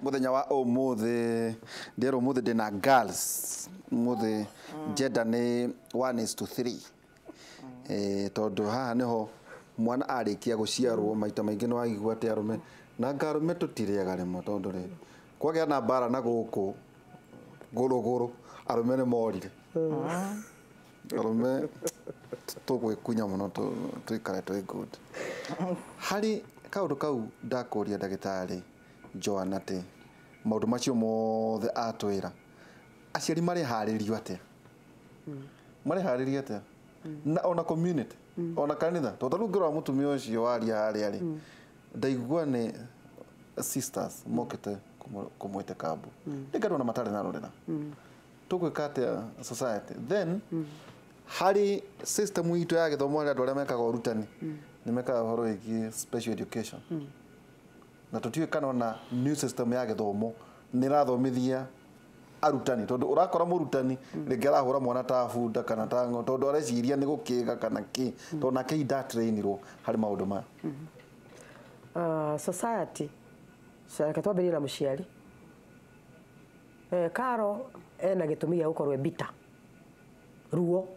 Muthenya wa umuthi ndero umuthi ndina girls umuthi gender ni 1:3 tondu haha niho mwana arikia guciarwo maita maingi no aigua ati arume na ngarume tutiriaga rimwe tondu ri kwagia na mbara na guku guruguru arume ni morire arume tugwikunya muno tuikare twi good hari kaundu kau ndakuria ndagitari Joan ati maundu macio mothe atwira aciari mareharĩrio atia mareharĩrio atia na ona community ona kanitha tondu rĩu ngĩrora mũtumia ũcio waria harĩa rĩ ndaigua nĩ sisters mokĩte kũmwĩte kambu rĩngĩ andũ ona matarĩ na rũrĩra tũgwĩka atĩa society then harĩ system itũ ya gĩthomo harĩ andũ arĩa mekaga ũrutani nĩ mekaga ũhoro wĩgiĩ special education na tũtiũĩ kana ona new system ya gĩthomo nĩ ĩrathomithia arutani tondu urakora murutani rĩngĩ arahũra mwana ta bunda kana ta ngo tondu areciria nĩ gũkĩga kana kĩ tondu nake indatrainirwo harĩ maũndũ maya. Society reke twambĩrĩrie na mũciari. Karo ena gĩtũmi gĩa gũkorwo e bitter ruo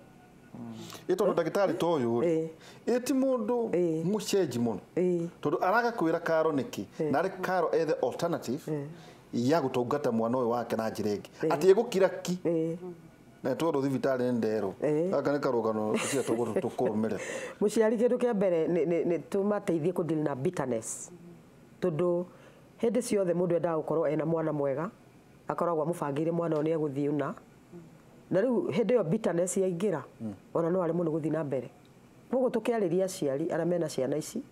ĩ tondu ndagĩtarĩ ta ũyũ rĩ ĩ ti mũndũ mũcenji mũno tondu araga kwĩra Karo nĩkĩ na arĩ Karo ethe alternative ya gũtungata mwana ũyũ wake na njĩra ĩngĩ atĩ ĩgũkira ki na tondũ thibitarĩ nĩ nderwo gaka nĩ karũgano ũcio tũkũrũmĩrĩra. Mũciari kĩndũ kĩa mbere nĩ tũmateithie kũ deal na bitterness tondũ hĩndĩ ciothe mũndũ endaga gũkorwo ena mwana mwega akoragwo amũbangĩire mwana ũyũ nĩ egũthiĩ ũna na rĩu hĩndĩ ĩyo bitterness yaingĩra ona no aremwo nĩ gũthiĩ na mbere. Koguo tũkĩarĩria aciari arĩa mena ciana ici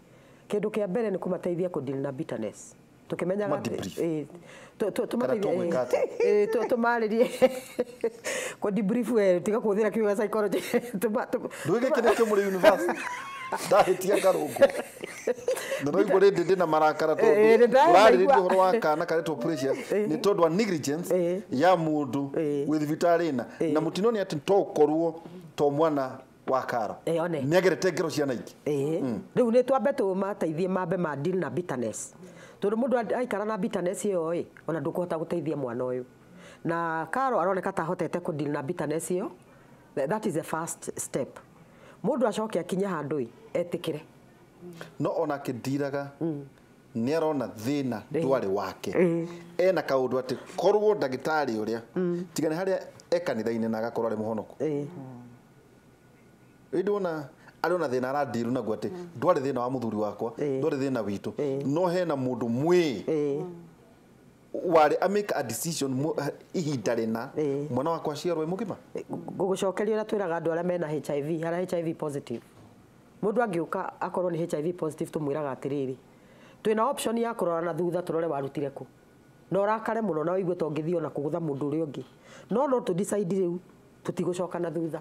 kĩndũ kĩa mbere nĩ kũmateithia kũ deal na bitterness tukimenyaga tumarĩrie kũ debrief we tiga kũhũthĩra kiugo psychology ndwĩke kĩrĩa kĩmũrĩ university ndahĩtia ngarũngũ na no igua rĩndĩ ndĩna marakara tondũ ũrarĩrĩria ũhoro wa kana karetwo Precious nĩ tondũ wa negligence ya mũndũ wĩ thibitarĩ na na mũtino nĩ atĩ to ũkorwo to mwana wa Karo nĩ agerete ngero ciana ingĩ. Rĩu nĩ twambe tũmateithie mambe ma deal na bitterness tondu mundu aikara na bitterness iyo ĩ ona ndũkũhota gũteithia mwana ũyũ na Karo aroneka ta ahotete kũ deal na bitterness iyo. That is the first step. Mundu acoke akinye handũ ĩ etĩkĩre no ona akĩndiraga nĩ arona thĩna ndwarĩ wake ena kaũndũ atĩ korwo ndagĩtarĩ ũrĩa tiga nĩ harĩa e kanitha-inĩ na agakorwo arĩ mũhonoku ĩndĩ wona arĩ ona thĩna arandiru naguo atĩ ndwarĩ thĩna wa mũthuri wakwa ndwarĩ thĩna witũ no hena mũndũ mwĩ warĩ a make a decision ihinda rĩna mwana wakwa aciarwo e mũgima. Ngũgũcokeria ũrĩa twĩraga andũ arĩa mena HIV arĩa HIV positive mũndũ angĩũka akorwo nĩ HIV positive tũmwĩraga atĩrĩrĩ twĩna option ya kũrora na thutha tũrore warutire kũ na ũrakare mũno na ũigue ta ũngĩthiĩ ona kũgũtha mũndũ ũrĩa ũngĩ no no tũ decide rĩu tũtigũcoka na thutha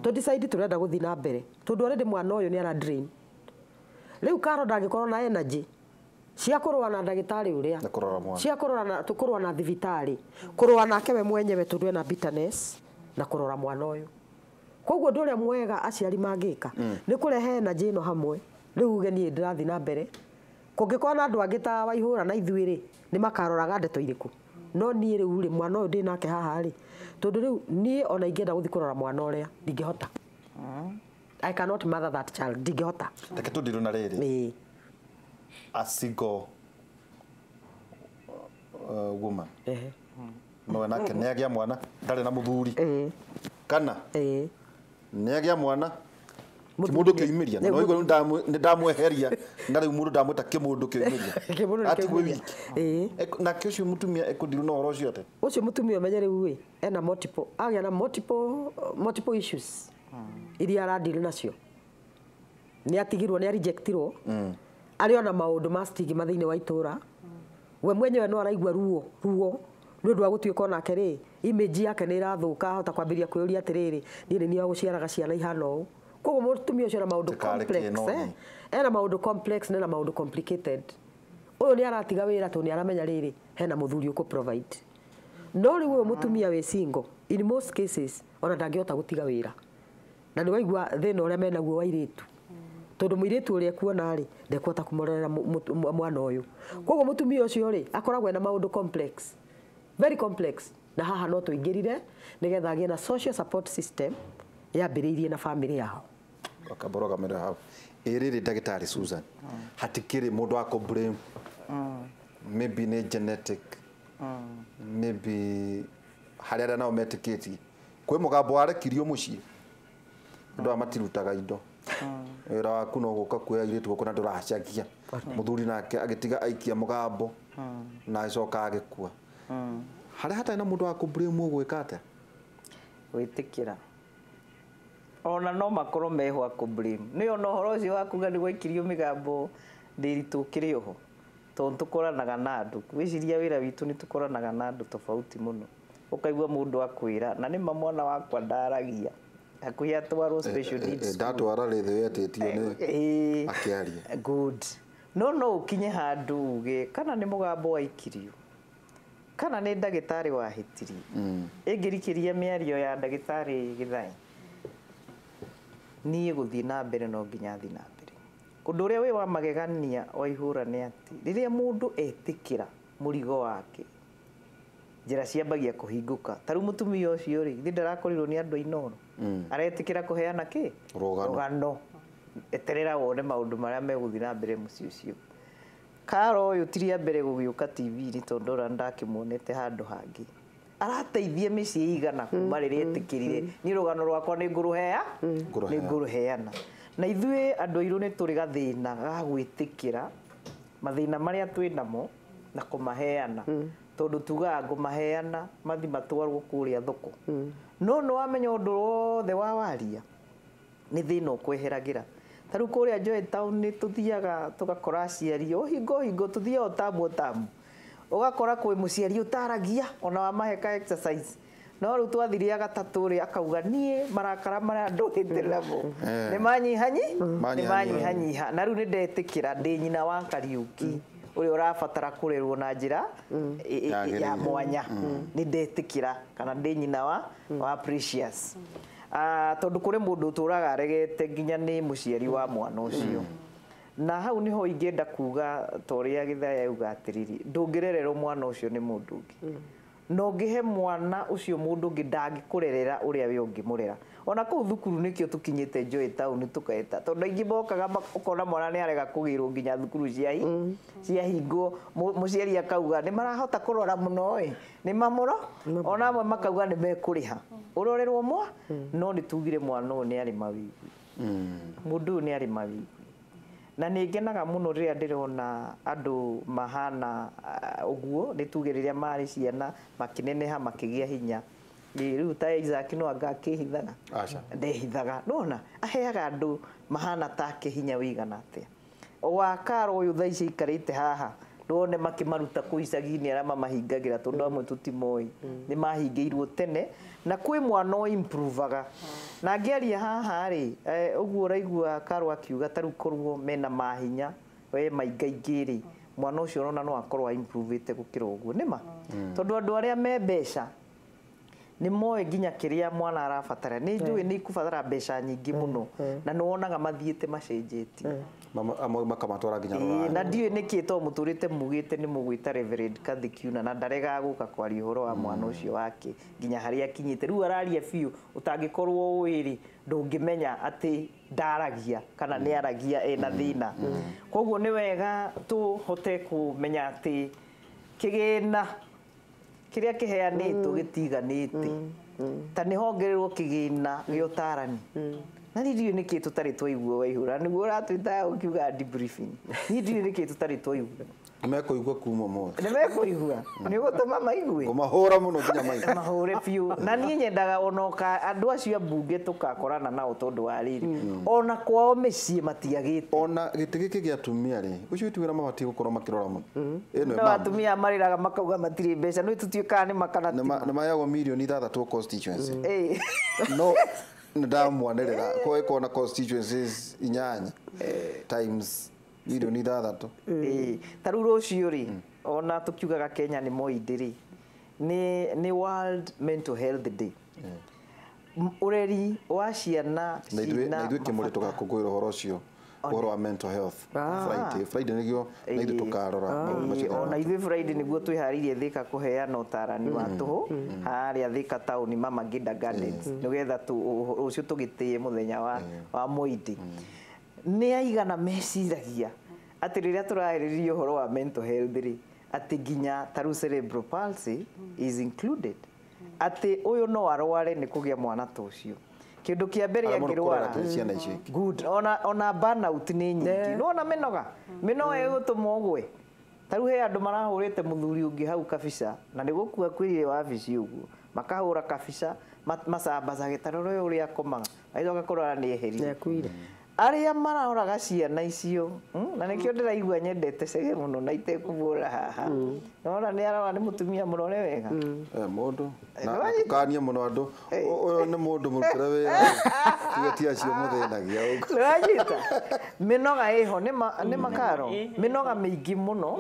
tũ decide tũrenda gũthiĩ na mbere tondũ already mwana ũyũ nĩ ara drain rĩu Karo ndangĩkorwo na energy cia kũrũa na ndagĩtarĩ ũrĩa cia kũrora na kũrũa na thibitarĩ kũrũa nake we mwenyewe tondũ ena bitterness na kũrora mwana ũyũ. Koguo ũndũ ũrĩa mwega aciari mangĩka nĩ kũrehe energy ĩno hamwe rĩu uge niĩ ndĩrathiĩ na mbere kũngĩkorwo na andũ angĩ ta Waihũra na ithuĩ rĩ nĩ makaroraga ndeto irĩkũ no niĩ rĩu rĩ mwana ũyũ ndĩ nake haha rĩ tondũ rĩu niĩ ona ingĩenda gũthiĩ kũrora mwana ũrĩa ndingĩhota. I cannot mother that child ndingĩhota. Reke tũndirwo na rĩrĩ a single woman no nake nĩ agĩa mwana ndarĩ na mũthuri kana nĩ agĩa mwana kĩmũndũ kĩoimĩria no igua nĩ ndamweheria na rĩu mũndũ ndamwĩta kĩmũndũ kĩoimĩria atigwe wiki nake ũcio mũtumia ekũndirwo na ũhoro ũcio atĩa ũcio mũtumia ũmenye rĩu ĩ ena multiple agĩa na multiple issues iria aradili nacio nĩ atigirwo nĩ arejectirwo arĩ ona maũndũ ma stigma thĩinĩ wa itũra we mwenyewe no araigua ruo ruo nĩ ũndũ wa gũtuĩka onake rĩ image yake nĩ ĩrathũka ahota kwambĩrĩria kwĩyũria atĩrĩrĩ niĩ nĩ niĩ wa gũciaraga ciana ihana ũũ. Koguo mũtumia ũcio ena maũndũ complex ena maũndũ complex na ena maũndũ complicated ũyũ nĩ aratiga wĩra tondũ nĩ aramenya rĩrĩ hena mũthuri ũkũ provide no rĩu ũyũ mũtumia wĩ single in most cases ona ndangĩhota gũtiga wĩra na nĩ waigua thĩna ũrĩa menaguo wa airĩtu Tondu muiritu uria kuona ri ndekuhota kumurorera mwana uyu. Koguo mutumia ucio ri akoragwo na maundu complex, very complex, na haha no tuingirire nigetha agie na social support system yambiriirie na family yao. Akaboroga mere hau iriri ndagitari Susan hatikiri mundu wa blame, maybe ni genetic, maybe haria aria nao metikitie kwi mugambo warekirio mucii andu aya matirutaga indo wira waku no guka kuoya airitu guku na nduracagia muthuri nake agitiga aikia mugambo na acoka agikua haria hatari na mundu wa kublame ugwika atia Gwitikira ona no makorwo meho a kublame ni ona uhoro ucio wa kuga ni gwaikirio migambo ndiritu kiri oho tondu tukoranaga na andu gwiciria wira witu ni tukoranaga na andu tofauti muno ukaigua mundu akwira na nima mwana wakwa ndaragia hakuhi atwarwo special needs ndatwara rithe yetĩtio nĩ akiaria good no no ukinye handu uge kana ni mugambo waikirio kana ni ndagitari wahĩtirie ĩngĩrikĩria mĩario ya ndagĩtarĩ Gĩthai niĩ gũthiĩ na mbere no nginya thiĩ na mbere ũndũ ũrĩa wĩ wa magegania wa ihũra nĩ atĩ rĩrĩa mũndũ etĩkĩra mũrigo wake njĩra ciambagia kũhingũka ta rĩu mũtumia ũcio rĩ ithe ndarakorirwo nĩ andũ a Inooro aretĩkĩra kũheana kĩ rũgano eterera wone maũndũ marĩa megũthiĩ na mbere mũciĩ ũcio Karo ũyũ ti rĩa mbere gũgĩũka TV-inĩ tondũ ona ndakĩmuonete handũ hangĩ arateithia mĩciĩ igana kuma rĩrĩa etĩkĩrire niĩ rũgano rwakwa nĩ ngũrũheana na ithuĩ andũ airũ nĩ tũrĩ gathĩna ga gwĩtĩkĩra mathĩna marĩa twĩ namo na kũmaheana tondũ tugaga ngũmaheana mathi matwarwo kũrĩa thoko no nĩ wamenya ũndũ wothe wa waria nĩ thĩna ũkweheragĩra ta rĩu kũrĩa Joy Town nĩ tũthiaga tũgakora aciari o hingo hingo tũthiaga o tamu o tamu ũgakora kwĩ mũciari ũtaragia ona wamahe ka exercise no rĩu twathirie gatatũ rĩ akauga niĩ marakara marĩa ndũĩte namo nĩ manyihanyiha na rĩu nĩ ndetĩkĩra ndĩ nyina wa Kariũki ũrĩa ũrabatara kũrerwo na njĩra ya mwanya nĩ ndetĩkĩra kana ndĩ nyina wa Precious tondũ kũrĩ mũndũ ũtũraga aregete nginya nĩ mũciari wa mwana ũcio na hau niho ingĩenda kuga ta ũrĩa Gĩthaya auga atĩrĩrĩ ndũngĩrererwo mwana ũcio nĩ mũndũ ũngĩ na ũngĩhe mwana ũcio mũndũ ũngĩ ndangĩkũrerera ũrĩa we ũngĩmũrera ona kũu thukuru nĩkĩo tũkinyĩte Joy Town tũketa tondũ aingĩ mokaga ũkona mwana nĩ arega kũgĩrwo nginya thukuru ciahingwo mũciari akauga nĩ marahota kũrora mũno ĩ nĩ mamũro ona amwe makauga nĩ mekũrĩha ũrorerwo mwa no nĩ tugire mwana ũyũ nĩ arĩ mawĩgwi mũndũ ũyũ nĩ arĩ mawĩgwi na nĩ ngenaga mũno rĩrĩa ndĩrona andũ mahana ũguo nĩ tuge rĩrĩa marĩ ciana makĩneneha makĩgĩa hinya rĩu ta Isaac no anga akĩhithaga ndehithaga nona aheaga andũ mahana take hinya wĩigana atĩa wa Karo ũyũ thaa ici aikarĩte haha ndwone makĩmaruta kũu icagi-inĩ arĩa mamahingagĩra tondũ amwe tũtimoĩ nĩ mahingĩirwo tene na kwĩ mwana ũimprovaga na ngĩaria haha rĩ ũguo ũraigua Karo akiuga ta rĩu korwo mena mahinya we maingaingĩ rĩ mwana ũcio ũrona no akorwo aimprovĩte gũkĩra ũguo nĩma tondũ andũ arĩa me mbeca nĩ moĩ nginya kĩrĩa mwana arabatara nĩ njũĩ nĩ ikubatara mbeca nyingĩ mũno na nĩ wonaga mathiĩte macenjetie amwe makamatwara nginya rũraya na ndiũĩ nĩkĩ to mũtũrĩte mugĩte nĩ mũgwĩta Reverend Kathy Kiuna na ndaregaga gũka kwaria ũhoro wa mwana ũcio wake nginya harĩa akinyĩte rĩu araria biũ ũtangĩkorwo ũĩ rĩ ndũngĩmenya atĩ ndaragia kana nĩ aragia ena thĩna koguo nĩ wega tũhote kũmenya atĩ kĩgĩna kĩrĩa kĩheanĩtwo gĩtiganĩte ta nĩ hongererwo kĩgĩna gĩa ũtarani na niĩ ndiũĩ nĩkĩ tũtarĩ twaigua Waihũra nĩguo ũratwĩtaga ũkiuga debriefing niĩ ndiũĩ nĩkĩ tũtarĩ twaigua mekũigua kuma ũmũthĩ nĩ mekũigua nĩ ũgũtũma maigue ngũmahũra mũno nginya maigue mahũre biũ na niĩ nyendaga ona andũ acio a mbunge tũkakorana nao tondũ wa rĩrĩ ona kwao mĩciĩ matiagĩte ona gĩtĩ gĩkĩ gĩa atumia rĩ ũcio ti wĩra mabatiĩ gũkorwo makĩrora mũno ĩno no atumia marĩraga makauga matirĩ mbeca no tũtuĩkaga nĩ makana nĩ maheagwo mirioni 6 constituency no ndamwanĩrĩra kwa ĩkona constituencies 8 times mirioni 6 ta rĩu rũciũ rĩ ona tũkiugaga Kenya nĩ Moi Day rĩ nĩ World Mental Health Day ũreri wa ciana na ithuĩ kĩmũrĩ tũgakũngũĩra ũhoro ũcio Ũhoro wa mental health Friday nĩguo na ithuĩ tũkarora maũndũ macio. Ona ithuĩ Friday nĩguo twĩharĩirie Thika kũheana ũtarani wa tũhũ harĩa Thika taũni, Mama Ngina Gardens, nĩgetha rũciũ tũgĩtĩe mũthenya wa Mũindi. Nĩ aigana meciragia atĩ rĩrĩa tũrarĩrĩria ũhoro wa mental health rĩ, atĩ nginya ta rĩu cerebral palsy is included, atĩ ũyũ no arware nĩ kũgĩa mwana ta ũcio. Kĩndũ kĩa mbere Arĩa mũno angĩrwara kũrera ciana icio ingĩ. Good. Ona burnout nĩ nyingĩ. Nĩwona mĩnoga, mĩnoga ĩgũtũma ũgwe. Ta rĩu he andũ marahũrĩte mũthuri ũngĩ hau kabica, na nĩ gũkua kwĩrire wabici ũguo, makahũra kabica macambacage, ta rora ũyũ ũrĩa akomaga, agĩcoka kũrora nĩ eherire. Nĩakuire. Arĩa marahoraga ciana icio, na nĩkĩo ndĩraigua nyendete Cege mũno na itekũbũra haha. Nona nĩ arora nĩ mũtumia mũrore wega. Mũndũ na Nĩwanyita? tũkanie mũno andũ. Ũyũ nĩ mũndũ mũrutĩre wĩra, tiga ti acio mũthĩnagia ũguo. Nĩwanyita? Mĩnoga ĩho nĩ makaro, mĩnoga mĩingĩ mũno,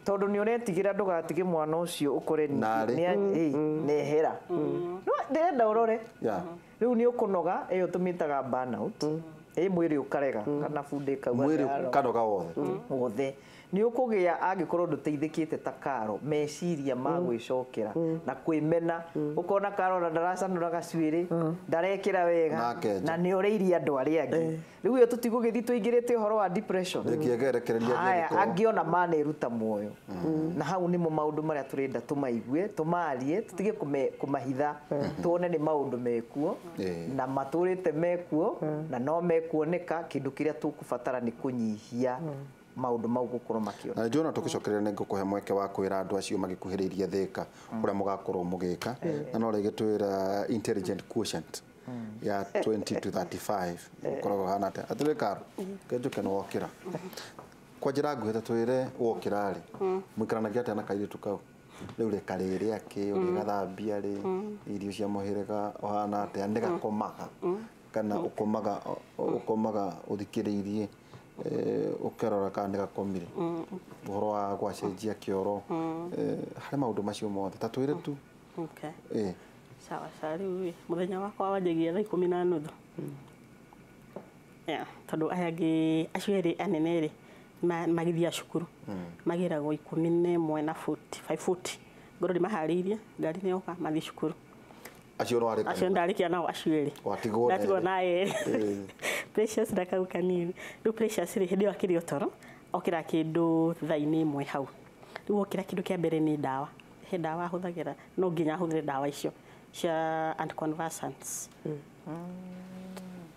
tondũ nĩ ũretigĩra ndũgatige mwana ũcio ũkore Narĩ. nĩehera. No ndĩrenda ũrore. Rĩu nĩ ũkũnoga, ĩyo tũmĩtaga burnout. Ĩ mwĩrĩ ũkarega kana bunda ĩkauga Mwĩrĩ ndaro. kanoga wothe. Wothe nĩ ũkũgĩa angĩkorwo ndũteithĩkĩte ta karo meciria ma gwĩcokera na kwĩmena, ũkona karo na ndaracanũra gacuĩrĩ, ndarekĩra wega, Na akenja. na nĩ ũrĩirie andũ arĩa angĩ. Rĩu ĩyo tũtigũgĩthiĩ tũingĩrĩte ũhoro wa depression. Rĩngĩ Haya, angĩkorwo angĩ ona maneruta muoyo, na hau nĩmo maũndũ marĩa tũrenda tũmaigue, tũmarie, tũtige kũmahitha, tuone nĩ maũndũ mekuo na matũrĩte mekuo na no mekuoneka. Kĩndũ kĩrĩa tũkũbatara nĩ kũnyihia maũndũ mau gũkorwo makĩona. Na nĩnjũĩ ona tũgĩcokereria nĩ ngũkũhe mweke wa kwĩra andũ acio magĩkuhĩrĩirie Thĩka ũrĩa mũgakorwo mũgĩka, na no rĩngĩ twĩra intelligent quotient ya 20 to 35 ũkoragwo ũhana atĩa. Atĩrĩ Karo, kenjũke nĩ wokĩra kwa njĩra nguhĩ, ta twĩre wokĩra rĩ, mũikaranagia atĩa na kairĩtu kau rĩu rĩ karĩrĩa kĩ ũrĩgathambia rĩ, irio cia mũhĩrĩga ũhana atĩa, nĩ gakomaga kana ũkomaga ũthikĩrĩirie, ũkerora kana nĩ gakomire, ũhoro wa gwacenjia kĩoro, harĩ maũndũ macio mothe ta twĩre tu. Okay. Sawa sawa. Rĩu ĩ, mũthenya wakwa wanjagia thaa 10:30. Yeah, tondũ aya angĩ acio erĩ anene rĩ magĩthiaga cukuru magĩragwo 11 na 40, 5:40, ngorwo ndĩmaharĩirie, ngari nĩ yoka, mathiĩ cukuru. Acio no arĩ Acio ndarĩkia nao acio erĩ. Watigwo na Ndatigwo erĩ. na erĩ, Precious na kau kanini. Rĩu Precious rĩ, hĩndĩ ĩyo akĩrĩ o toro, okĩra kĩndũ thaa-inĩ 1 hau. Rĩu okĩra, kĩndũ kĩa mbere nĩ ndawa. He ndawa ahũthagĩra, no nginya ahũthĩre ndawa icio cia anticonvulsants.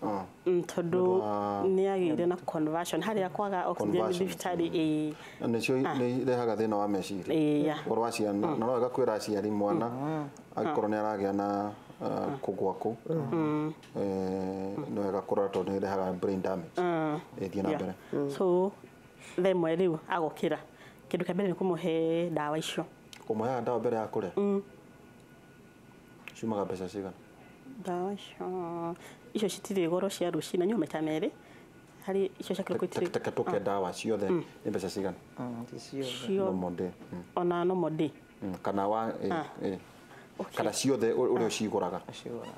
Tondũ Nĩ ũndũ wa nĩ agĩire na conversion harĩa kwaga oxygen Conversions. thibitarĩ ĩĩ. Na nĩcio nĩ irehaga thĩna wa meciria. Ĩĩ, yeah. Ũhoro wa ciana, na no wega kwĩra aciari mwana angĩkorwo nĩ aragĩa na kũgwa kũu, nĩ wega kũrora tondũ nĩ irehaga brain damage. Thiĩ na mbere. So thaa 1 rĩu agokĩra, kĩndũ kĩa mbere nĩ kũmũhe ndawa icio. Ũmũheaga ndawa mbere ya kũrĩa? Ciumaga mbeca cigana? Ndawa icio citirĩ goro cia rũcinĩ, anyua maita merĩ harĩ icio cia kĩroko itirĩ. Teke tũke ndawa ciothe nĩ mbeca cigana? Ti ciothe. Cio Normal day. Ona normal day? Kana wa Okay. Kana ciothe ũrĩa ũcigũraga. Ũcigũraga.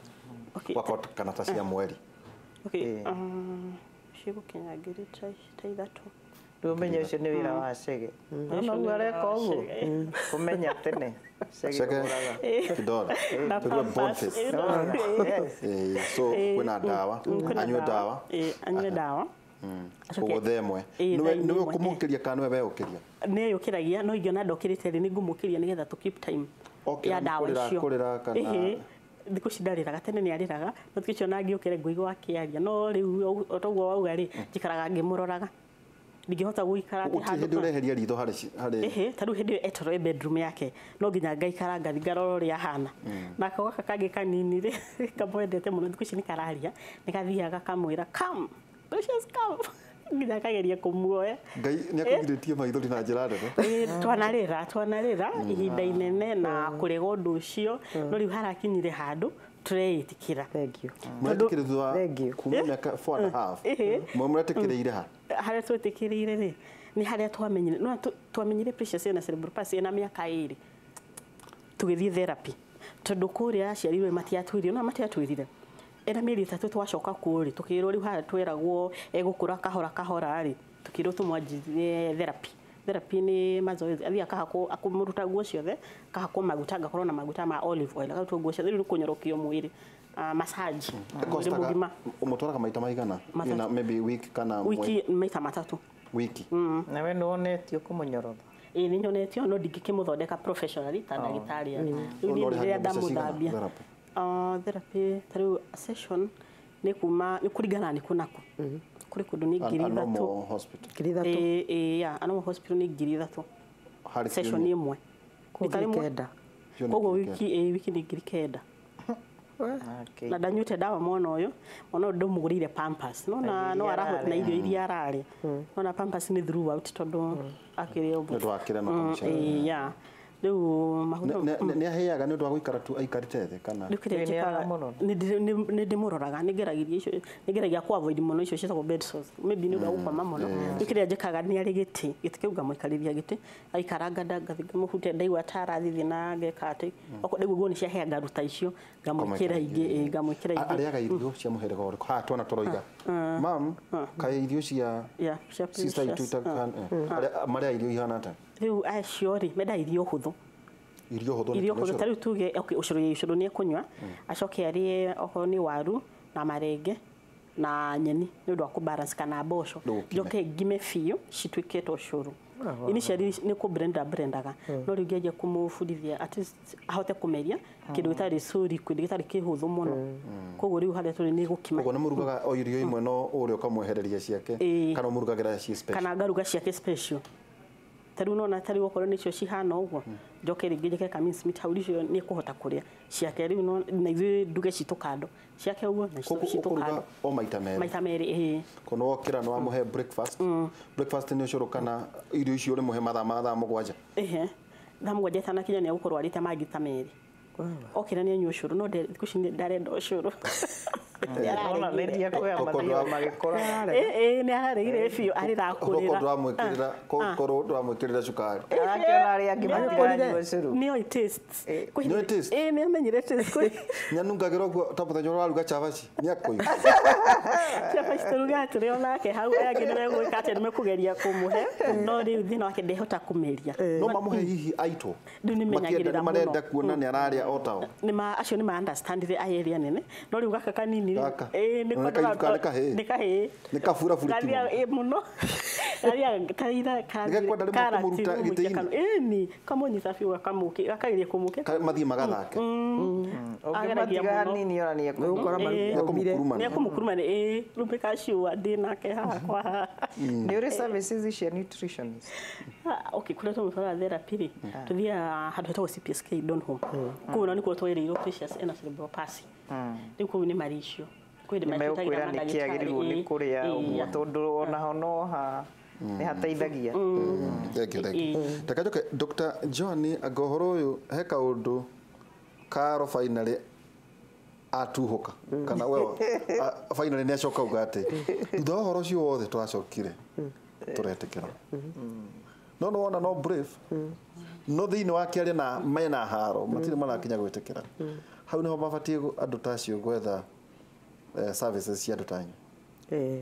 Okay. Wakorwo kana ta cia mweri. Okay. Cigũkinya ngiri ta 3. Rĩu ũmenye ũcio nĩ wĩra wa Cege. Nona ũguo areka ũguo kũmenya tene Cege Cege ũgũraga. kidole. Na Tũgue Pampers. Boniface. Yes. So kwĩna ndawa. Kwĩna Anyue ndawa. Anyue ndawa. Acoke- Koguo thaa 1. Thaa Nĩwe 1. ũkũmũkĩria kana nĩwe weũkĩria? Nĩ yũkĩragia, no ingĩona ndokĩrĩte rĩ, nĩ ngũmũkĩria nĩgetha tũ keep time Okĩra ya nĩ ndawa kũrĩra icio. kũrĩra kana- Ĩhĩ, thikũ ici ndarĩraga, tene nĩ arĩraga, no thikũ ici ona angĩũkĩra ngũigua akĩaria, no rĩu o toguo wauga rĩ, njikaraga ngĩmũroraga, ndingĩhota gũikara atĩ Gũtirĩ hĩndĩ ũreheria ritho harĩ harĩ Ĩhĩ, ta rĩu hĩndĩ ĩyo etoro ĩ bedroom yake, no nginya ngaikara ngathi ngarora ũrĩa ahana. Nako gaka kangĩ kanini rĩ, kamwendete mũno, thikũ ici nĩ kararia, nĩ gathiaga gakamwĩra, "Come Precious, come," nginya akageria kũmuoya. Ngai nĩ akũgirĩtie maithori na njĩra nene. Twanarĩra ihinda inene na kũrega ũndũ ũcio, no rĩu harakinyire handũ tũreĩtĩkĩra. Thank you. Mũretĩkĩrĩ thutha wa Thank you. kuma mĩaka 4.5? Ĩhĩ. Mũretĩkĩrĩire ha? Harĩa twĩtĩkĩrĩire rĩ, nĩ harĩa twamenyire, no twamenyire Precious ena cerebral palsy ena mĩaka 2, tũgĩthiĩ therapy, tondũ kũrĩa aciarirwe matiatwĩrire, no matiatwĩrire. Ena mĩeri 3 twacoka kuo rĩ, tũkĩrwo rĩu harĩa tweragwo egũkũra kahora kahora rĩ, tũkĩrwo tũmwanjirie therapy. Therapy nĩ mazoezi, athiĩ akahakwo, akũmũruta nguo ciothe, akahakwo maguta, ngakorwo na maguta ma olive oil, akarutwo nguo ciothe, rĩu nĩ kũnyorokio mwĩrĩ, massage mwĩrĩ mũgima. Ũmũtwaraga maita maigana? Matatũ. Ina maybe week kana Wiki maita 3. Wiki. Na we nĩ wonetio kũmũnyorotha? Ĩĩ nĩ nyonetio, no ndingĩkĩmũthondeka professionally ta ndagĩtarĩ arĩ. Rĩu niĩ No rĩrĩa ũrĩhagia mbeca cigana ndamũthambia. therapy? Therapy ta rĩu session nĩ kuma nĩ kũringana nĩ kũ na kũ. Kũrĩ kũndũ nĩ A 3,000. normal hospital. 3,000. Ĩĩ ya, a normal hospital nĩ 3,000. Harĩ Session kiumia. ĩmwe. Koguo Nĩ ta rĩmwe. 9,000. Hiyo nĩ Koguo 9,000. wiki wiki nĩ 9,000. Okay. Na ndanyuĩte ndawa mwana ũyũ, mwana ũyũ ndĩmũgũrĩire Pampers. Nona no iria arahota na ararĩa. irio iria ararĩa. Nona Pampers nĩ throughout tondũ akĩrĩ ũguo. Nĩ ũndũ wa kĩrema kamũcere. Ĩĩ ya. Rĩu mahuto Nĩ aheaga nĩ ũndũ wa gũikara tu aikarĩte thĩ kana? Rĩu kĩrĩa Nĩ njĩkaga, aramũrora? nĩ ndĩmũroraga, nĩ ngeragia icio, nĩ ngeragia kũ avoid mũno icio ciĩtagwo bed sores. Maybe nĩ ũndũ wa gũkoma mũno. Rĩu kĩrĩa njĩkaga nĩ arĩ gĩtĩ, gĩtĩ kĩu ngamũikarĩria gĩtĩ, aikaranga ngathiĩ ngamũhutia, ndaigua ta arathithi na ngeka atĩ, okorwo ndaigua nguo nĩ ciahĩa ngaruta icio, ngamwĩkĩra ingĩ, ĩĩ, ngamwĩkĩra ingĩ. Arĩaga irio cia mũhĩrĩga ũrĩkũ? Haha twana tũroiga. Mam, kaĩ irio cia Yeah, cia sister itũ Precious. Marĩa irio ihana atĩa? Rĩu acio rĩ, mendaga irio hũthũ. Irio hũthũ nĩ Irio kĩrĩa hũthũ ta rĩu tuge okay, ũcũrũ ũcũrũ nĩ ekũnyua, acoke arĩe okorwo nĩ waru na marenge na nyeni nĩ ũndũ wa kũbalance kana mboco. Rĩu ũkime. Njoke ngime biũ cituĩke ta ũcũrũ. Initially nĩ kũ blender blendaga, no rĩu ngĩanjia kũmũbundithia at least ahote kũmeria kĩndũ gĩtarĩ so liquid, gĩtarĩ kĩhũthũ mũno. Koguo rĩu harĩa tũrĩ nĩ gũkima. Ũguo nĩ mũrugaga o irio imwe no ũrĩa ũkamwehereria ciake Ĩĩ. kana ũmũrugagĩra ci special? Kana ngaruga ciake special. Ta rĩu nona ta rĩu okorwo nĩcio cihana ũguo, njoke rĩngĩ njĩkĩre ka mince meat hau, icio nĩ ekũhota kũrĩa ciake rĩu, no na ithuĩ nduge citũ kando ciake ũguo na Koguo citũ ũkũruga kando. o maita merĩ? Maita merĩ, ĩĩ. Kono wokĩra nĩ wamũhe breakfast. Breakfast nĩ ũcũrũ kana irio icio ũrĩmũhe mathaa ma thaa 7? Ehe, thaa 7 itanakinya nĩ egũkorwo arĩte mangĩ ta merĩ. Okĩra nĩ anyua ũcũrũ, no thikũ ici ndarenda ũcũrũ. Ona nĩ ndiakuoya mathiaga magĩkũra. Ĩĩ, nĩ araregire biũ, arĩra Korwo kũrĩra. ndũramwĩkĩrĩra, korwo ndũramwĩkĩrĩra cukari. Arakĩona arĩa angĩ matiranyua ũcũrũ. Nĩ oĩ taste. Nĩ oĩ taste? Ĩĩ, nĩ amenyire taste. Nyanungagĩra ũguo ta mũthenya ũrĩa ũraruga cabaci, nĩ akũigua. Cabaci tũrugaga tũrĩ o nake hau, aya angĩ nĩ megwĩka atĩa, nĩ mekũgeria kũmũhe, no rĩu thĩna wake ndehota kũmeria. No mamũhe hihi aitwo. Rĩu nĩ Makĩenda menyagĩrĩra nĩ marenda mũno. kuona nĩ ararĩa o tao. Nĩ ma acio nĩ ma understandire aya ĩrĩa nene, no rĩu gaka kanini Gaka. ĩĩ, nĩko Nĩ kairĩtu kana nĩ kahĩĩ? nĩ kahĩĩ. Nĩ kaburaburi ti Gathiaga, mũno. ĩĩ, mũno. Gathiaga kaira Nĩgekwenda rĩmwe kũmũruta gĩtĩ-inĩ? Ĩni, kamũnyita biũ gakageria kũmũke. Mathiĩ magathake. Ageragia Ũngĩmatiga mũno. hanini ona nĩ Nĩũgũkora Ĩĩ. maumire. Nĩ ekũmũkuruma nĩ ĩĩ, rĩu mĩkaciũa ndĩ nake haha kwa haha. Nĩ ũrĩ services cia nutritionist? Okay, kũrĩa tũmũtwaraga therapy rĩ, tũthiaga handũ hetagwo CPSK Donholm. Kũu na nĩkuo twereirwo Precious ena cerebral palsy. Rĩu kũu nĩ marĩ icio. Kwĩ hĩndĩ Nĩ matwĩtagĩra megũkwĩra nĩ kĩ mandagĩtarĩ, agĩrĩirwo nĩ ĩĩ, kũrĩa ĩĩ, ũguo, tondũ onaho no ha nĩ hateithagia. Thank you, thank you. Reke njoke Dr. Joan, anga ũhoro ũyũ he kaũndũ karo finally atuhũka kana we finally nĩ acoka uga atĩ thutha wa ũhoro ũcio wothe twacokire tũretĩkĩra. No nĩ wona no brave, no thĩinĩ wake arĩ na mena haro matirĩ marakinya gwĩtĩkĩra. Hau nĩho mabatiĩ andũ ta acio gwetha services cia andũ ta anyu. Ĩĩ.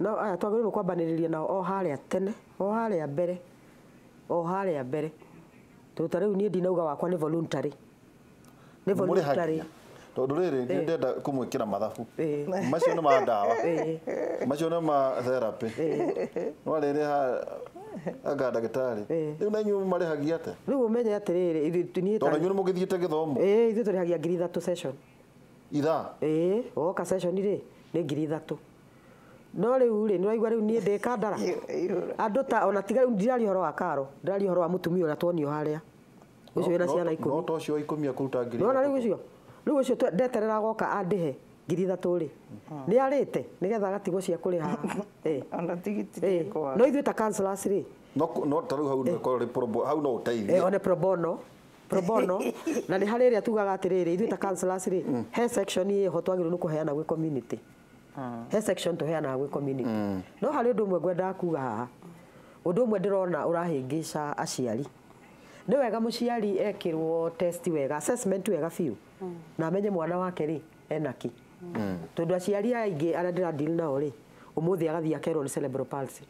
No aya twagĩrĩirwo kwambanĩrĩria nao o harĩa tene, o harĩa mbere, o harĩa mbere. Tondũ ta rĩu niĩ ndinauga wakwa nĩ voluntary. Nĩ voluntary. Mũrĩhagia tondũ rĩrĩ nĩ ndenda kũmwĩkĩra mathabu. Ĩĩ. Macio nĩ ma ndawa, Ĩĩ. macio nĩ ma therapy, no rĩrĩ ha anga ndagĩtarĩ Ĩĩ. rĩu na inyuĩ marĩhagia atĩa? Rĩu ũmenye atĩrĩrĩ, ithuĩ niĩ ta Tondũ inyuĩ nĩ mũgĩthiĩte gĩthomo. Ĩĩ, ithuĩ tũrĩhagia 3,000 session. Ithaa? Ĩĩ, woka session rĩ nĩ 3,000. No rĩu rĩ, nĩũraigua rĩu niĩ ndĩ kandara. Andũ ta ona tiga rĩu ndiraria ũhoro wa karo, ndiraria ũhoro wa mũtumia ũrĩa tuonio harĩa. Ũcio wĩna ciana No 10. ta ũcio wa 10 akũruta ngiri Nĩwona rĩu ithatũ. ũcio? Rĩu ũcio ndeterera goka andĩhe 3,000 rĩ. Nĩ arĩte nĩgetha agatigwo cia kũrĩha. Ĩĩ. Ona tigiti Ĩĩ. ndĩkwaga. No ithuĩ ta counselors rĩ, No ta rĩu hau no ĩkorwo rĩ hau no ũteithie. One pro bono. Pro bono. Na nĩ harĩ ĩrĩa tugaga atĩrĩrĩ, ithuĩ ta counselors rĩ, he section ĩho twagĩrĩirwo nĩ kũheana gwĩ community. He section tũheanaga gwĩ community. No harĩ ũndũ ũmwe ngwendaga kuga haha. Ũndũ ũmwe ndĩrona ũrahĩngĩca aciari. Nĩ wega mũciari ekĩrwo test wega, assessment wega biũ. Na amenye mwana wake rĩ, ena kĩ. Tondũ aciari aingĩ arĩa ndĩra deal nao rĩ, ũmũthĩ agathiĩ akerwo nĩ cerebral palsy.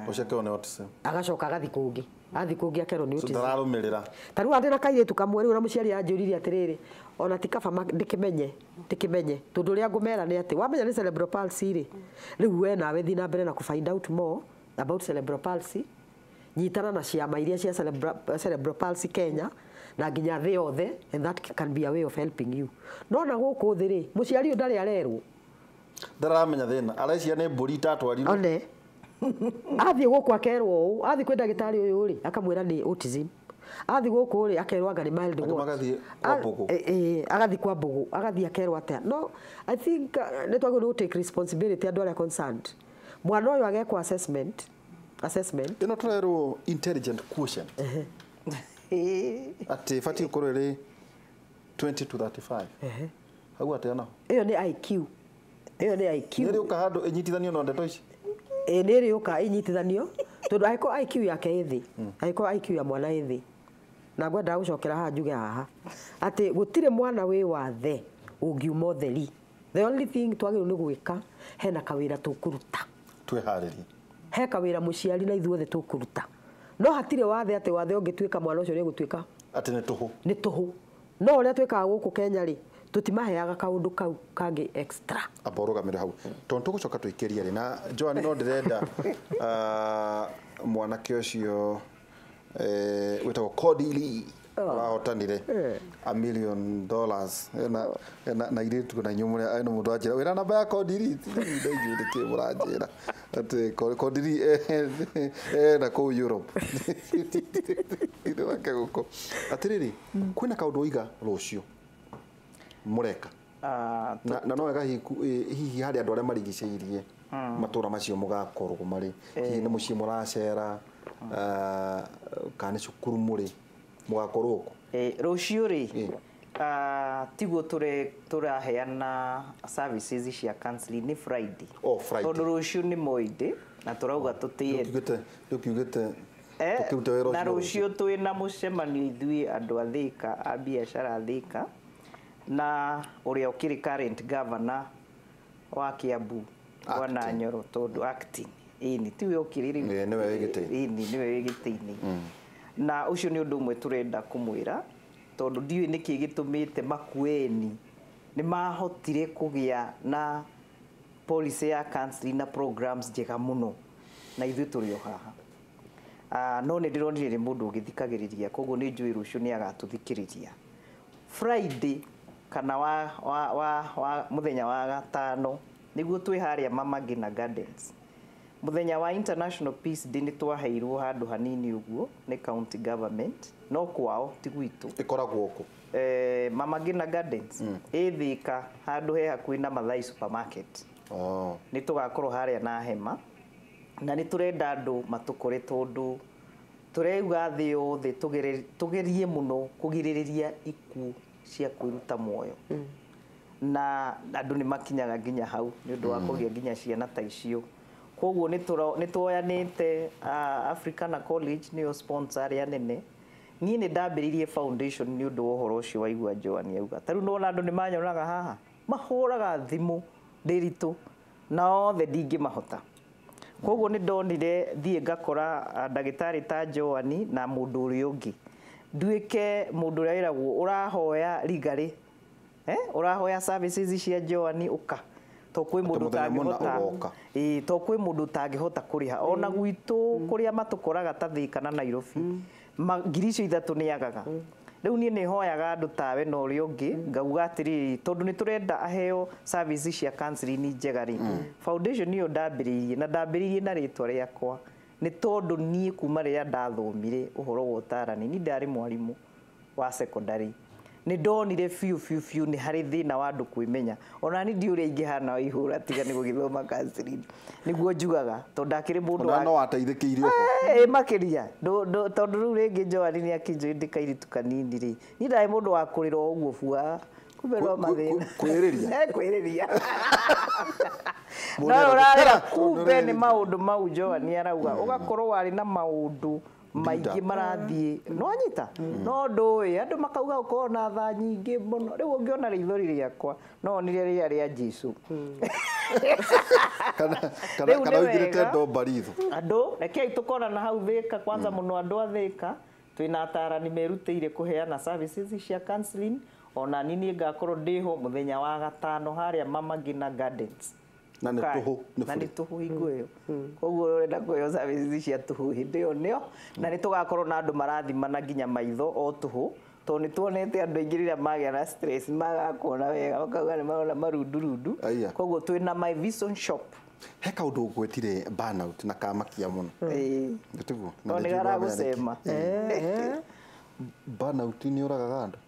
Ũcio akerwo nĩ autism. Agacoka agathiĩ kũngĩ. Athiĩ kũngĩ akerwo nĩ So autism. ndararũmĩrĩra. Ta rĩu andĩ na kairĩtu kamwe rĩu na mũciari anjũririe atĩrĩrĩ, ona ti kaba ndĩkĩmenye tondũ ũrĩa ngũmera nĩ atĩ wamenya nĩ cerebral palsy rĩ, rĩu we nawe thiĩ na mbere na kũ find out more about cerebral palsy, nyitana na ciama iria cia cerebral palsy Kenya na nginya thĩ yothe, and that can be a way of helping you. No na gũkũ thĩ rĩ, mũciari ũyũ ndarĩ arerwo, Ndaramenya thĩna, arecia nĩ mbũri itatwarirwo. One athiĩ gũkũ akerwo ũũ, athiĩ kwĩ ndagĩtarĩ ũyũ rĩ, akamwĩra nĩ autism. Athiĩ gũkũ rĩ, akerwo anga nĩ mild Angĩ what. magathiĩ kwa Mbũgũ. Agathiĩ kwa Mbũgũ, agathiĩ akerwo atĩa. No I think nĩ twagĩrĩirwo nĩ gũ take responsibility andũ arĩa concerned. Mwana ũyũ agekwo assessment. Ĩno tũrerwo intelligent quotient. Atĩ ĩbatiĩ gũkorwo ĩrĩ 20 to 35. Hau atĩa naho? Ĩyo nĩ IQ. Ĩyo nĩ IQ. Nĩ ĩrĩũka handũ ĩnyitithanio na ndeto ici? Nĩ ĩrĩũka ĩnyitithanio tondũ angĩkorwo IQ yake ĩ thĩ, angĩkorwo IQ ya mwana ĩ thĩ, na ngwendaga gũcokera haha njuge haha atĩ gũtirĩ mwana wĩ wathe ũngiuma ũtheri. The only thing twagĩrĩirwo nĩ gwĩka, hena kawĩra tũkũruta, twĩharĩrie, he kawĩra mũciari na ithuothe tũkũruta. No hatirĩ wathe atĩ wathe ũngĩtuĩka mwana ũcio nĩegũtuĩka atĩ nĩ tũhũ, nĩ tũhũ. No ũrĩa twĩkaga gũkũ Kenya rĩ, tũtimaheaga kaũndũ kau kangĩ extra. Amba ũrũgamĩre hau tondũ tũgũcoka tũikĩrie rĩ na Joan, no ndĩrenda mwanake ũcio wĩtagwo Cody Lee ũrahotanire $1 million na irĩtu na inyuĩ mũrĩa ena mũndũ anjĩra wĩra namba ya Cody Lee, ndaiguĩ nĩkĩ mũranjĩra atĩ Cody Lee ena kũu Europe wake gũkũ. Atĩrĩrĩ, kwĩna kaũndũ waiga rũciũ mũreka na no wega hihi harĩ andũ arĩa marigicĩirie matũra macio mũgakorwo marĩ, hihi nĩ mũciĩ mũracera kana nĩ cukuru mũrĩ mũgakorwo kũ? Rũciũ rĩ, tiguo tũraheana services cia counseling, nĩ Friday. Oh, Friday. Tondũ rũciũ nĩ Monday na tũrauga tũtĩe. Ndũkiugĩte tũkĩrute wĩra na ũcio rũciũ twĩna mũcemanio ithuĩ andũ a Thika, a biacara a Thika, na ũrĩa ũkĩrĩ current governor wa Kiambu Bwana Nyoro, tondũ acting ĩni tiwe ũkĩrĩ rĩu, nĩwe wĩ gĩtĩ-inĩ. Ĩni nĩwe wĩ gĩtĩ-inĩ. Na ũcio nĩ ũndũ ũmwe tũrenda kũmwĩra tondũ ndiũĩ nĩkĩ gĩtũmĩte Makueni nĩ mahotire kũgĩa na policy ya counseling na programs njega mũno na ithuĩ tũrĩ o haha. No nĩ ndĩronire nĩ mũndũ ũgĩthikagĩrĩria, koguo nĩ njũĩ rũciũ nĩ agatũthikĩrĩria Friday kana wa mũthenya wa gatano nĩguo twĩ harĩa Mama Ngina Gardens. Mũthenya wa International Peace Day nĩ twaheirwo handũ hanini ũguo nĩ county government, no kwao ti gwitũ. Ĩkoragwo kũ? Mama Ngina Gardens ĩ Thika, handũ he hakuhĩ na Mathai supermarket. Nĩ tũgakorwo harĩa na hema na nĩ tũrenda andũ matũkore tondũ tũrauga thĩ yothe tũgerie mũno kũgirĩrĩria ikuũ cia kwĩruta muoyo. Na andũ nĩ makinyaga nginya hau nĩ ũndũ wa kũgĩa nginya ciana ta icio. Koguo nĩ tuoyanĩte Africana College nĩyo sponsor arĩa nene. Niĩ nĩ ndambĩrĩirie foundation nĩ ũndũ wa ũhoro ũcio waigua Joan auga. Ta rĩu nĩwona andũ nĩ manyonaga haha, mahũraga thimũ ndĩritũ na othe ndingĩmahota. Koguo nĩ ndonire thiĩ ngakora ndagĩtarĩ ta Joan na mũndũ ũrĩa ũngĩ, nduĩke mũndũ ũrĩa wĩragwo ũrahoya rigarĩ, ũrahoya services cia Joan ũka, to kwĩ mũndũ ũtangĩhota, to kwĩ mũndũ ũtangĩhota kũrĩha. Ona gwitũ kũrĩa matũkoraga ta Thika na Nairobi, 3,000 nĩ agaga. Rĩu niĩ nĩ hoyaga andũ tawe na ũrĩa ũngĩ ngauga atĩrĩrĩ, tondũ nĩ tũrenda aheo services cia counseling njega rĩ, foundation ĩyo ndambĩrĩirie na ndambĩrĩirie na rĩtwa rĩakwa nĩ tondũ niĩ kuma rĩrĩa ndathomire ũhoro wa ũtarani, niĩ ndarĩ mwarimũ wa secondary, nĩ ndonire biũ biũ biũ nĩ harĩ thĩna wa andũ kwĩmenya. Ona niĩ ndiũĩ ũrĩa ingĩhana wa ihũra tiga nĩ gũgĩthoma counseling, nĩguo njugaga tondũ ndakĩrĩ mũndũ wa no wateithĩkĩire ũguo makĩria tondũ rĩu rĩngĩ Joan nĩ akĩnjũĩ ndĩ kairĩtu kanini rĩ, niĩ ndarĩ mũndũ wa kũrĩra o ũguo bua, kumbe no mathĩna kwĩrĩria kwĩrĩria no ũrarĩra kumbe nĩ maũndũ mau Joan arauga, ũgakorwo warĩ na maũndũ Maingĩ marathiĩ no anyita no ndũĩ andũ makauga ũkorwo na tha nyingĩ mũno rĩu ũngĩona rĩithori rĩakwa no onire rĩrĩa rĩa Jesũ. Kana kana kana ũigĩrĩte ndomba ritho. Andũ rekei tũkorana hau Thĩka kwanza mũno andũ a Thĩka twĩna atarani merutĩire kũheana services cia counseling ona niĩ niĩ ngakorwo ndĩho mũthenya wa gatano harĩa Mama Ngina Gardens. Na nĩ tũhũ, nĩ na nĩ bũrĩ. tũhũ hingo ĩyo koguo ũrenda kũheo services cia tũhũ hĩndĩ ĩyo nĩyo na nĩ tũgakorwo na andũ marathimana nginya maitho o tũhũ tondũ nĩ tuonete andũ aingĩ rĩrĩa magĩa na stress magakuona wega makauga nĩ marona marundurundu. Aya. Koguo twĩna My Vision Shop. He kaũndũ ngwetire burnout na kamakia mũno. Ĩĩ. Tiguo. No nĩ garagũcema. Burnout nĩ ũragaga andũ.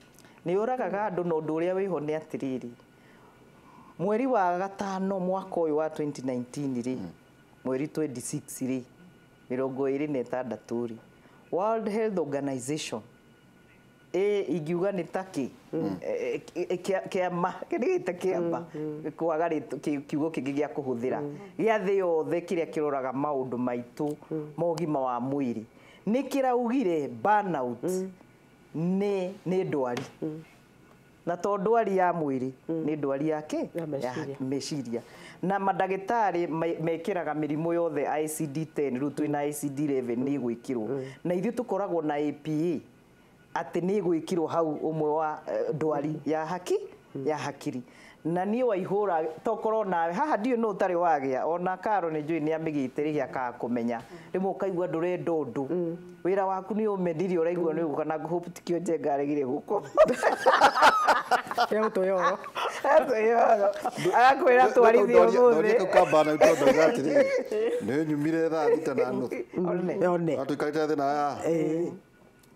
Nĩ ũragaga andũ na ũndũ ũrĩa wĩho nĩ atĩrĩrĩ mweri wa gatano mwaka ũyũ wa 2019 rĩ mweri 26 rĩ 26 rĩ World Health Organization ingiuga nĩ takĩ kĩama kĩrĩa gĩte kĩama kwaga kiugo kĩngĩ gĩa kũhũthĩra gĩa thĩ yothe kĩrĩa kĩroraga maũndũ maitũ ma ũgima wa mwĩrĩ nĩ kĩraugire burnout nĩ ndwari na to ndwari ya mwĩrĩ nĩ ndwari ya kĩ Ya meciria. meciria na mandagĩtarĩ mekĩraga mĩrimũ yothe ICD-10 rĩu twĩna ICD-11 nĩ ĩgwĩkĩrwo na ithuĩ tũkoragwo na APA atĩ nĩ ĩgwĩkĩrwo hau ũmwe wa ndwari ya haki ya hakiri na niĩ waihũra tokorwo nawe haha ndiũĩ nũ ũtarĩ wagĩa ona Karo nĩ njũĩ nĩ amĩgĩte rĩrĩa akaga kũmenya rĩmwe ũkaigua ndũrenda ũndũ wĩra waku nĩ ũmenirie ũraigua nĩ ũgũka na Hope tikio Njenga aregire gũkũ Egũtwĩyoro. Atwĩyoro. Agakwĩra twarithie Ndoria ũmũthĩ kau ka burnout tondũ ndauga atĩrĩrĩ nĩ nyumire thaa thita na nuthu. One. One. Na tũikarĩte thĩ na haha.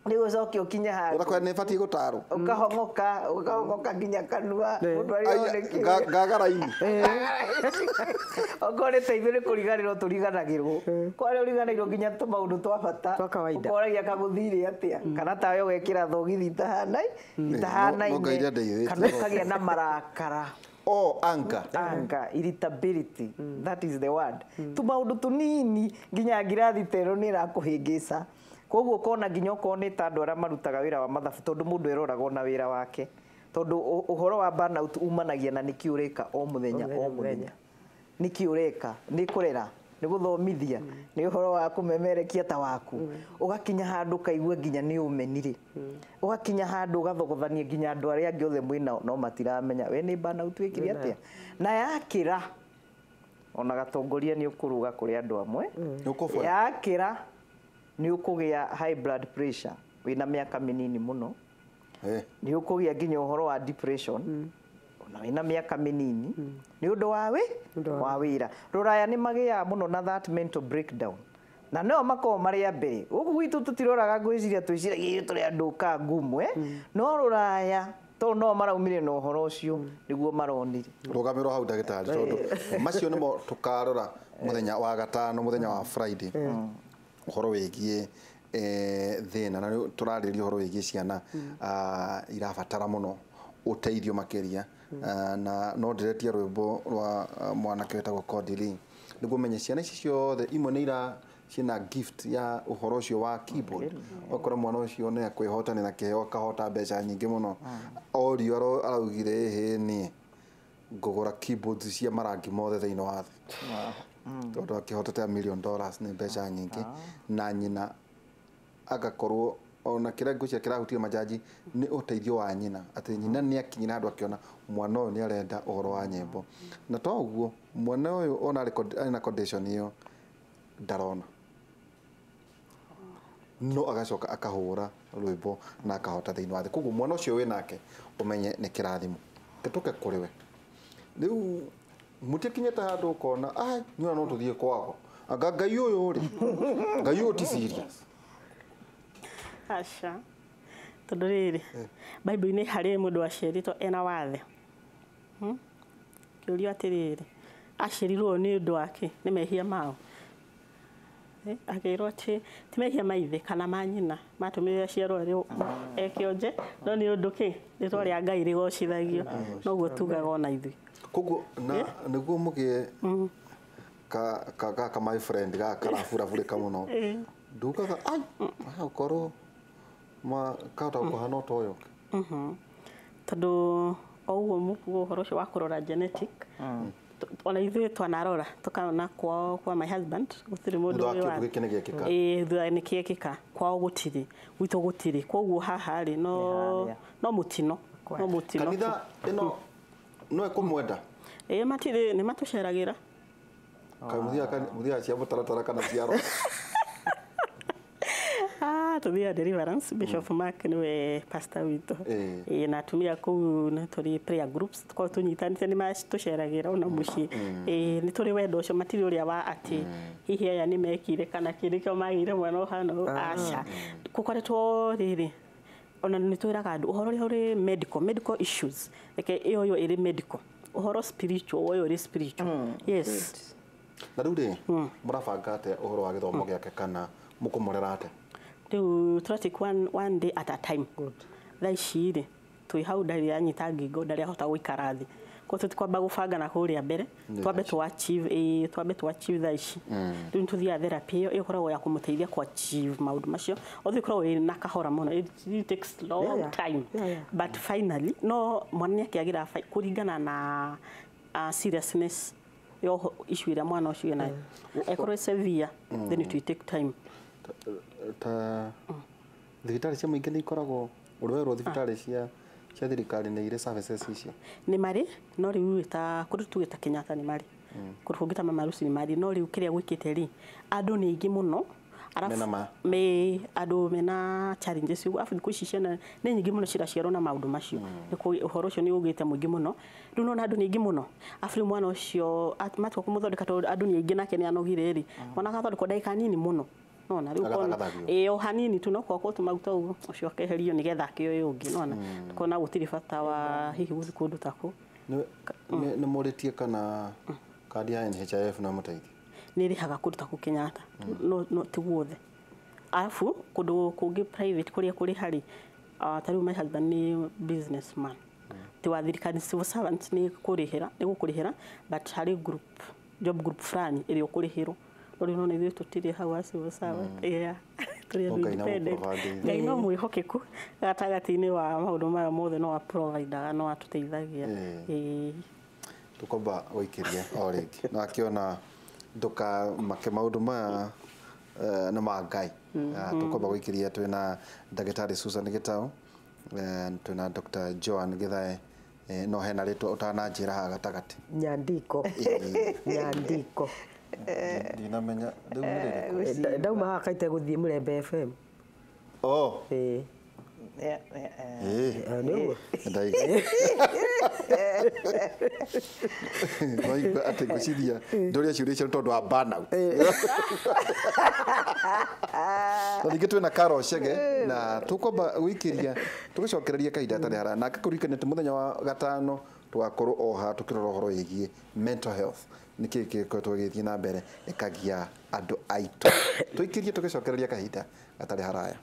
Rĩu ũcoke ũkinye handũ Ũrakwĩra nĩ batiĩ gũtarwo. ũkahong'oka ũkahong'oka nginya kanua mũndũ arĩa Aya, onekire ngagara-inĩ. Okorwo nĩ ta ithuĩ nĩ kũriganĩrwo tũriganagĩrwo kwarĩa ũriganĩirwo nginya tũmaũndũ twa bata Twa kawaida. ũkoragia kagũthire atĩa kana tawe ũgekĩra thogithi itahanaine no Ngai nĩandeithĩtie. kana ũkagĩa na marakara. Oh, anger. Anger, irritability, that is the word. Tũmaũndũ tũnini nginya ngirathi ta ĩno nĩ ĩrakũhĩngĩca koguo ũkona nginya okorwo nĩ ta andũ arĩa marutaga wĩra wa mathabu tondũ mũndũ eroraga ona wĩra wake tondũ ũhoro wa burnout umanagia na nĩkĩ ũreka o mũthenya o mũthenya nĩkĩ ũreka nĩ kũrera nĩ gũthomithia nĩ ũhoro wa kũmemerekia ta waku ũgakinya handũ ũkaigua nginya nĩ ũmenire ũgakinya handũ ũgathogothania nginya andũ arĩa angĩ othe mwĩnao no matiramenya we nĩ burnout wĩkire atĩa na yakĩra ona gatongoria nĩ ũkũrũga kũrĩ andũ amwe Nĩ ũkũboya. yakĩra nĩ ũkũgĩa high blood pressure wĩna mĩaka mĩnini mũno nĩ ũkũgĩa nginya ũhoro wa depression ona wĩna mĩaka mĩnini nĩ ũndũ wa wĩ wa wĩra rũraya nĩ magĩaga mũno na that mental breakdown na no makoragwo marĩ a mbere gũkũ gwitũ tũtiroraga ngwĩciria twĩciragia ithuĩ tũrĩ andũ ka ngumwe no rũraya tondũ no maraumire na ũhoro ũcio nĩguo maronire. Rũgamĩrwo hau ndagĩtarĩ tondũ macio nĩmo tũkarora mũthenya wa gatano mũthenya wa Friday ũhoro wĩgiĩ thĩna na rĩu tũrarĩrĩria ũhoro wĩgiĩ ciana irabatara mũno ũteithio makĩria na no ndĩretia rwĩmbo rwa mwanake wĩtagwo Cody Lee nĩguo menye ciana ici ciothe imwe nĩ ira ciĩna gift ya ũhoro ũcio wa keyboard okorwo mwana ũcio nĩ akwĩhotanĩra kĩheo akahota mbeca nyingĩ mũno orio araugire ĩhĩ niĩ ngũgũra keyboards cia marangi mothe thĩinĩ wa thĩ tondũ akĩhotete $1 million nĩ mbeca nyingĩ na nyina agakorwo ona kĩrĩa ngwĩciria kĩrahutia majaji nĩ ũteithio wa nyina atĩ nyina nĩ akinyire handũ akĩona mwana ũyũ nĩ arenda ũhoro wa nyĩmbo na to ũguo mwana ũyũ ona arĩ na condition ĩyo ndarona no agacoka akahũra rwĩmbo na akahota thĩinĩ wa thĩ koguo mwana ũcio wĩ nake ũmenye nĩ kĩrathimo tũke kũrĩ we rĩu mũtikinyĩte handũ ũkona ai nyona no tũthiĩ kwago anga Ngai ũyũ rĩ Ngai ũyũ ti serious. Aca tondũ rĩrĩ Bible-inĩ harĩ mũndũ waciarĩtwo ena wathe kĩũrio atĩrĩrĩ aciarirwo nĩ ũndũ wake nĩ mehia mao akĩrwo atĩ ti mehia ma ithe kana ma nyina matũmire aciarwo arĩ ekĩonje no nĩ ũndũ kĩ rĩtwa rĩa Ngai rĩgocithagio noguo tugaga ona ithuĩ koguo na nĩguo mũgĩe ka my friend gaka karaburabũrĩka mũno Ndugaga ai ũkorwo kahota kũhana o ta ũyũ. Tondũ o ũguo mũkuo ũhoro ũcio wa kũrora genetic, ona ithuĩ twanarora tũkaona kwao kwa my husband gũtirĩ mũndũ Thutha wa ũrĩ kĩndũ gĩkĩ nĩgĩekĩka. Ĩĩ, thutha nĩ kĩekĩka kwao gũtirĩ, gwitũ gũtirĩ, koguo haha rĩ no Nĩ harĩa. no mũtino, no mũtino. Kanitha ĩno no ĩkũmwenda? Ĩĩ, matirĩ, nĩ matũceragĩra. Kaĩ mũthiaga cia mũtaratara kana cia roho? Tũthiaga deliverance. Bishop Mark nĩwe pastor witũ. Ĩĩ. Ĩĩ, na atumia kũu nĩ tũrĩ prayer groups, tũkoragwo tũnyitanĩte, nĩ matũceragĩra ona mũciĩ. Ĩĩ, nĩ tũrĩ wendo ũcio, matirĩ ũrĩa wa atĩ hihi aya nĩ mekire kana kĩ nĩkĩo magĩire mwana ũhana ũũ, aca. Gũkoretwo rĩrĩ, ona nĩ twĩraga andũ ũhoro ũrĩa ũrĩ medical issues, reke ĩyo yo ĩrĩ medical, ũhoro spiritual ũyũ ũrĩ spiritual. Yes. Na rĩu rĩ, mũrabanga atĩa ũhoro wa gĩthomo gĩake kana mũkũmũrera atĩa? Rĩu tũra take one day at a time. Thaa ici rĩ, twĩ hau ndarĩ anyita ngingo, ndarĩ ahota gũikara thĩ, koguo tũtikwamba gũbanga na kũrĩa mbere, twambe tũ achieve, ĩĩ, twambe tũ achieve thaa ici. Rĩu nĩtũthiaga therapy ĩyo, ĩyo ĩkoragwo ya kũmũteithia kũ achieve maũndũ macio, although ĩkoragwo ĩna kahora mũno, it takes long time. But finally no mwana nĩ akĩagĩra kũringana na seriousness ya issue ĩrĩa mwana ũcio enayo. Ĩkorwo ĩ severe, then it will take time. Ta thibitarĩ cia mũingĩ nĩ ikoragwo ũrwerwo, thibitarĩ cia thirikari nĩ irĩ services icio? Nĩ marĩ, no rĩu ta kũndũ tuge ta Kenyatta nĩ marĩ, kũndũ kũngĩ ta Mama Lucy nĩ marĩ, no rĩu kĩrĩa gwĩkĩte rĩ, andũ nĩ aingĩ mũno. Arabu Mena ma? Me andũ mena challenges ũguo, arabu thikũ ici ciana nĩ nyingĩ mũno ciraciarwo na maũndũ macio. Nĩ ũhoro ũcio nĩ ũgĩte mũingĩ mũno, rĩu nona andũ nĩ aingĩ mũno, arabu rĩu mwana ũcio matua kũmũthondeka tondũ andũ nĩ aingĩ nake nĩ anogire rĩ, mwana agathondekwo ndagĩka nini mũno, nona rĩu ũkona Agathagathagio. ĩĩ, o hanini tu no kwakwo tũmaguta ũguo, ũcio akeherio nĩgetha akĩoe ũngĩ, nona kona gũtirĩ bata wa hihi gũthiĩ kũndũ ta kũu. Nĩ mũrĩtie kana kandi ya NHIF no ĩmũteithie? Nĩ ĩrĩhaga kũndũ ta kũu Kenyatta, no ti guothe, arabu kũndũ kũngĩ private kũrĩa kũrĩha rĩ, ta rĩu my husband nĩ businessman, ti wa thirikari, civil servant, nĩ kũrĩhĩra, nĩ gũkũrĩhĩra, but harĩ group, job group fulani ĩrĩa ũkũrĩhĩrwo, no rĩu nona ithuĩ tũtirĩ hau a civil servant. Yeah. Tũrĩ No andũ Ngai no independent. gũprovide. Ngai no mwĩhokeku gatagatĩ-inĩ wa maũndũ maya mothe, no aprovidaga, no atũteithagia. Ĩĩ. Tũkwamba gũikĩria o rĩngĩ na akĩona ndũkamake, maũndũ maya nĩ ma Ngai. Tũkwamba gũikĩria twĩna ndagĩtarĩ Susan Gĩtaũ, twĩna Dr. Joan Githae, no hena rĩtwa ũtananjĩra haha gatagatĩ. Nyandiko. Nyandiko. Ndinamenya rĩu nĩ rĩrĩkũ. Ndauma haha kaite gũthiĩ Mũrembe FM. Oh. Ĩĩ. Ĩĩ. Nĩ ũguo. Ndaigua waigua atĩ ngwĩciria ndũria ciũria icio nĩ tondũ wa burnout. Na ningĩ twĩna Carol Chege, na tũkwamba gwĩkĩria tũgĩcokereria kahinda gatarĩ haraya, na ngakũririkania atĩ mũthenya wa gatano tũgakorwo o haha tũkĩrora ũhoro wĩgiĩ mental health, nĩkĩĩ gĩkoretwo gĩgĩthiĩ na mbere ĩkagia andũ aitũ. Tũikĩrie tũgĩcokereria kahinda gatarĩ haraya.